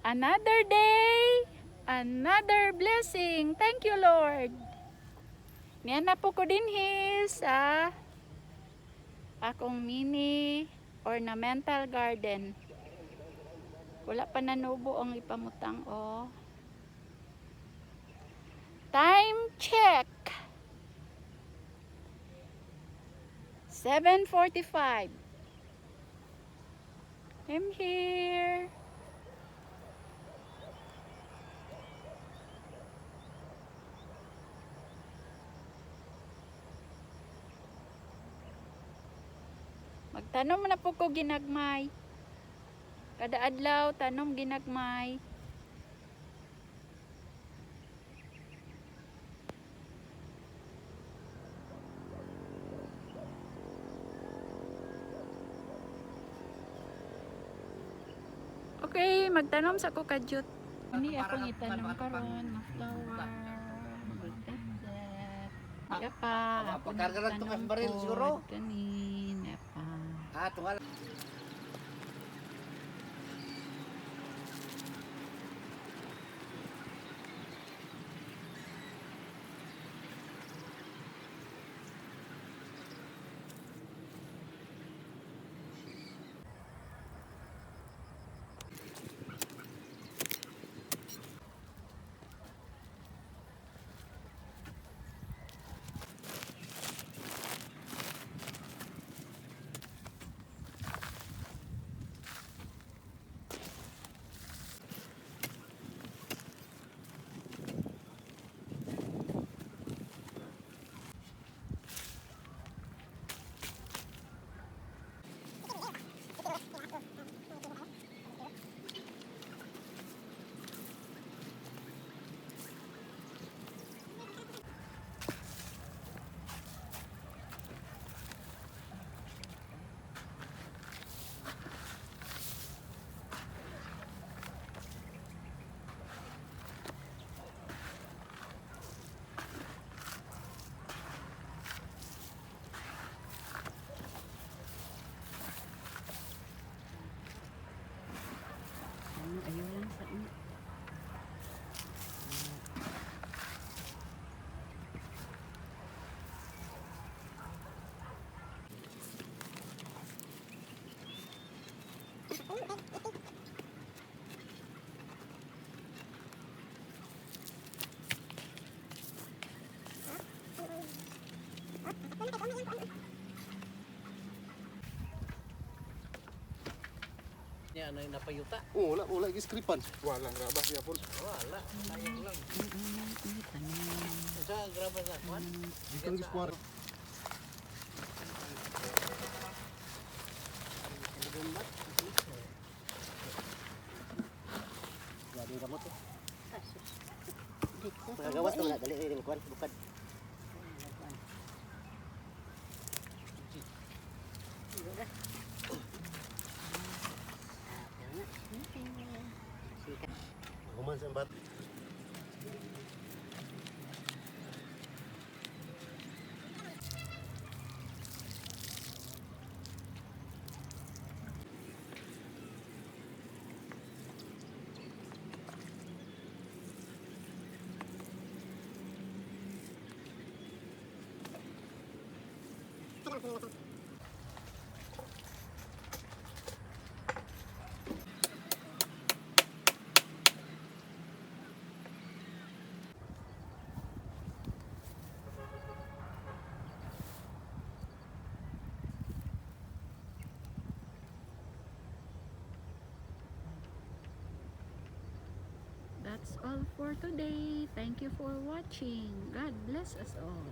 Another day, another blessing. Thank you, Lord. Niya na po ko dinhi sa akong mini ornamental garden. Wala pa nanubo ang ipamutang, oh. Time check. 7:45. I'm here. Magtanom na po ko ginagmay. Kada adlaw tanom ginagmay. Okay, magtanom sa ko kadyot. Ini akong itanom karon na flower. Look at that. Ya pa. Ako Pagkarga lang to nagtanom kas baril, pod siguro. Kanin, ya pa. Ah, tungal. Ano, ayaw lang sa inyo. Niya ano yung napayuta. Oh, wala, wala giskripan. Wala graba siya po. Wala, sayang lang. Tanom. Sa graba sa kwan. Gikan giskuar. Grabe ka mo to. Magagawas to wala dali dali kwan bukad. Human sa bat. That's all for today. Thank you for watching. God bless us all.